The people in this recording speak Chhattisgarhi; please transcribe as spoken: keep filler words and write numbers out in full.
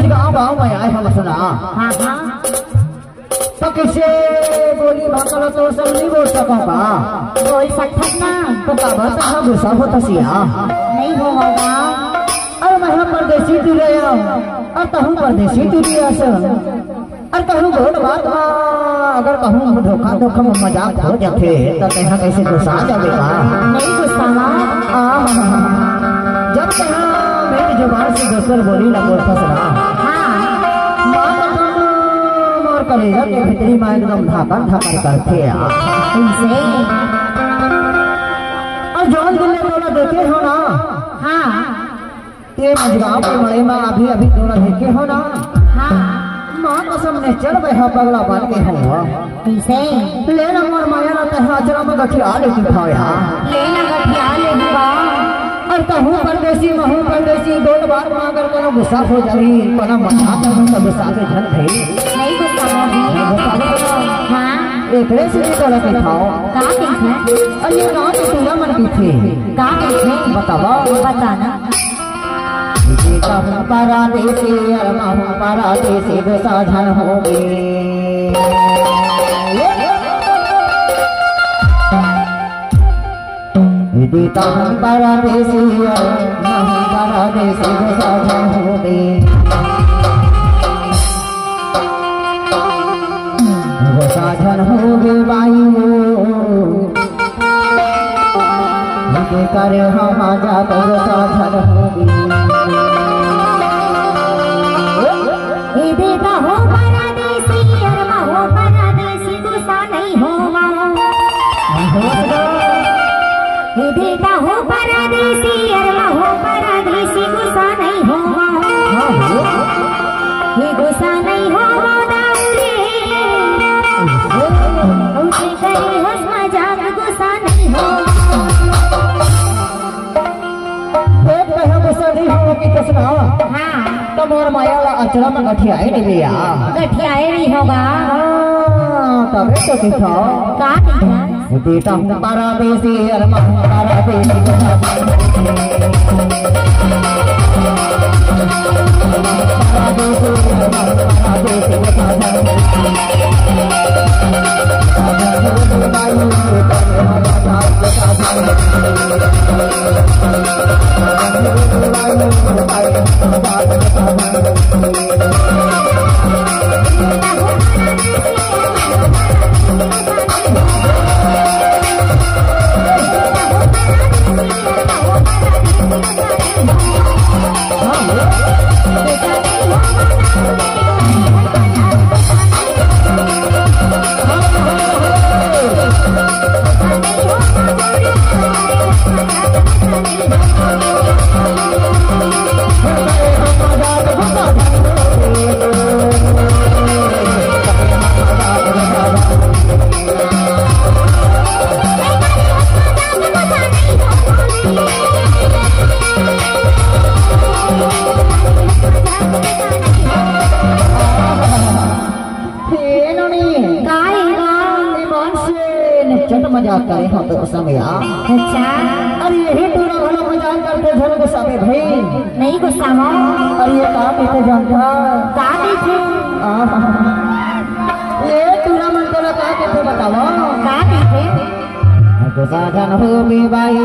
गाँव गाँव में आए हम सुना। हाँ, हाँ। तो किसे बोली भाखा ला तो सब नहीं बोल सको का? बोल सकत ना। तो काबर तहाँ गुस्सा होत हस या? नहीं होगा। अरे मैं परदेसी टुरी आय हँव, अउ तहूँ परदेसी टुरी आस। अउ कहूँ गोठ बात मा अगर कहूँ धोखा धोखा मा मजाक हो जाथे, त तेहा कइसे गुस्सा जाबे का? नहीं गुस्सावँव। आहा, जब तेहा मेरी जुबान से दूसर बोली ला बोलथस ना, हाँ। माँ कसम, मोर कलेजा के भीतरी मा एकदम धाकड़ धाकड़ करथे यार। कइसे? अउ जौन दिन ले तोला देखे हँव ना, हाँ। ये मजगाँव के मड़ई मा अभी अभी तोला देखे हँव ना, हाँ। माँ कसम ने चल मैं हा पगला बन गे हँव। कइसे? ले ना मोर माया ला तेहा अचरा मा गठिया ले तू भाव यार। ले ना गठिया ले तू बा। अउ तहूँ परदेसी, महूँ परदेसी, गोठ बात मा अगर कोनो गुस्सा हो जाही, कोनो मजाक करहूँ त गुस्सा के झन भई। नहीं गुस्सा होही। नहीं गुस्सा होही। हाँ। एकरे से नहीं तोला कहिथँव। का कहिथे? अरे ये गाँव के टूरा मन कहिथे। का कहिथे? बतावा। बता ना। जी कहूँ परदेसी अउ महूँ परदेसी, गुस्सा झन होबे। जी कहूँ परदेसी अउ महूँ परदेसी, गुस्सा झन होबे। गुस्सा झन होबे बाई हो। के करे हम जात गुस्सा झन होबे। ए दे त हो परदेसी, अउ महूँ परदेसी, गुस्सा नहीं होवँव। ए दे त हो परदेसी, अउ महूँ परदेसी, गुस्सा नहीं होवँव। ए गुस्सा नहीं होवँव दाऊ रे। अउ जे करे हँस मजाक गुस्सा नहीं होवँव। देख, मैं गुस्सा नहीं होवँव कि कस ना। हाँ। त मोर माया ला अचरा मा गठियाए नहीं लिया। गठियाए नहीं होगा। हाँ, तभे तो कहिथँव। का कहिथँव? जी कहूँ परदेसी अउ महूँ परदेसी। हे नोनी। का हे गा? ईमान से निचट मजाक करे हँव तो समय आ। अच्छा। अरे यही टूरा घलो मजाक करथे झन गुस्सा में भई। नहीं गुस्सा में। अरे ये का कहिथे जानथस? का कहिथे? आहा। ये टूरा मन तोला का कहिथे बतावा। का कहिथे? गुस्सा झन होबे बाई।